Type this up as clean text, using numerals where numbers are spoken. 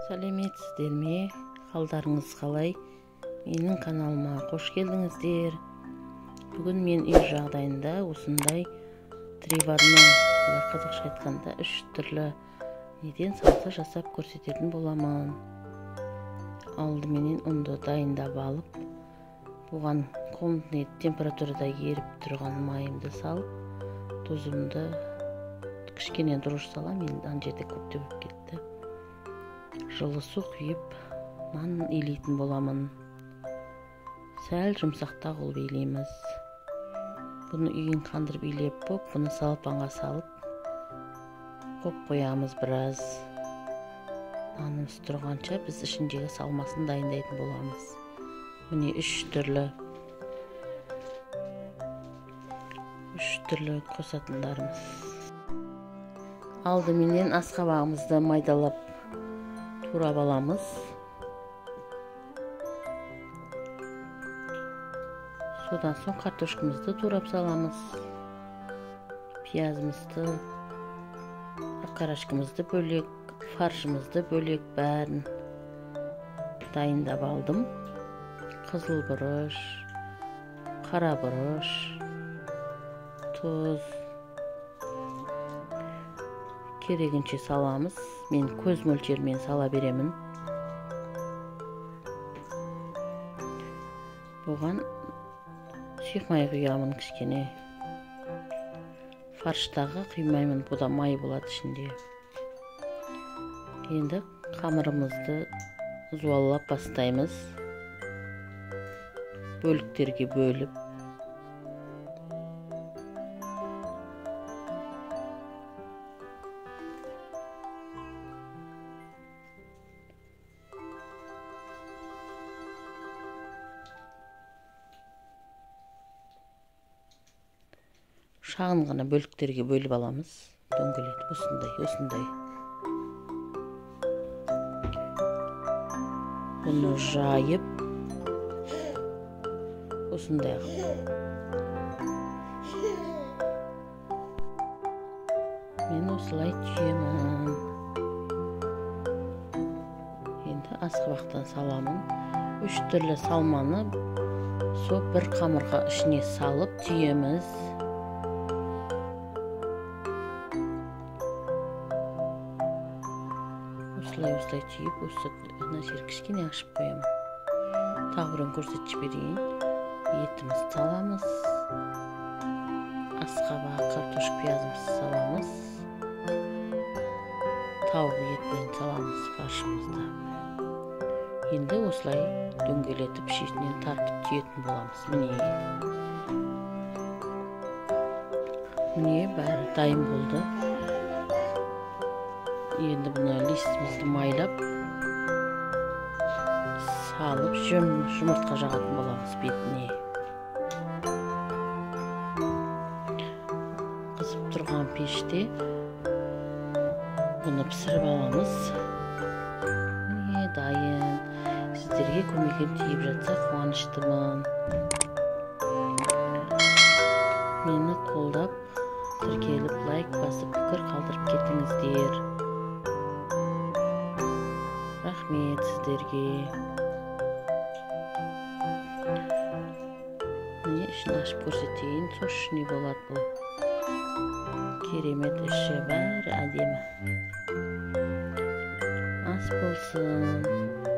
Сәлеметсіздер ме? Қалдарыңыз қалай? Менің каналыма қош келдіңіздер. Бүгін мен үй жағдайында осындай 3 в 1, қазақша айтқанда 3 түрлі неден салса жасап көрсететін боламын. Алдыменен ұнды дайындап алып, бұған комнатный температурада еріп тұрған майымды салып, тұзымды кішкене дрожж саламын, енді ана жерде көптеп болып кетті. Жылы су құйып нан илейтін боламын. Сәл жұмсақта қылып илейміз. Бұны үйін қандырып илеп боп, бұны салпанға салып қойып қоямыз біраз. Нанымыз тұрғанша біз ішіндегі салмасын дайындайтын боламыз. Міне үш түрлі қосатындарымыз. Алдыменен асқабағымызды майдалап турап аламыз. Содан соң картошкамызды турап саламыз. Пиязымызды, окорочкамызды бөлек, фаршымызды бөлек, бәрін дайындап алдым. Қызыл бұрыш, қара бұрыш, тұз керегінше саламыз. Мен көз мөлшерімен сала беремін. Бұған сұйық май құямын кішкене. Фарштағы құймаймын, бұда май болады ішінде. Енді қамырымызды зуалап бастаймыз. Бөліктерге бөліп. Шағын ғана бөліктерге бөліп аламыз. Дөңгелетіп осындай, осындай. Бұны жайып осындай қылып. Мен осылай түйемін. Енді асқабақтан саламын. 3 түрлі салманы сол бір қамырға ішіне салып түйеміз. Осылай түйіп, осы мына жер кішкене ашып қоямын. Тағы біреуін көрсетіп жіберейін. Етімізді саламыз. Асқабақ, картошка, пиязымызды саламыз. Тауық етінен саламыз фаршымызды. Енді осылай дөңгелетіп шетінен тартып түйетін боламыз. Міне. Міне бәрі дайын болды. Енді бұны листімізді майлап салып жұмыртқа жағатын боламыз бетіне. Қызып тұрған пеште бұны пісіріп аламыз. Міне дайын. Сіздерге көмегім тиіп жатса қуаныштымын. Мені қолдап, тіркеліп, лайк басып, пікір қалдырып кетіңіздер. Рахмет сіздерге. Міне ішін ашып көрсетейін. Сочный болады бұл. Керемет іші, бәрі әдемі. Ас болсын.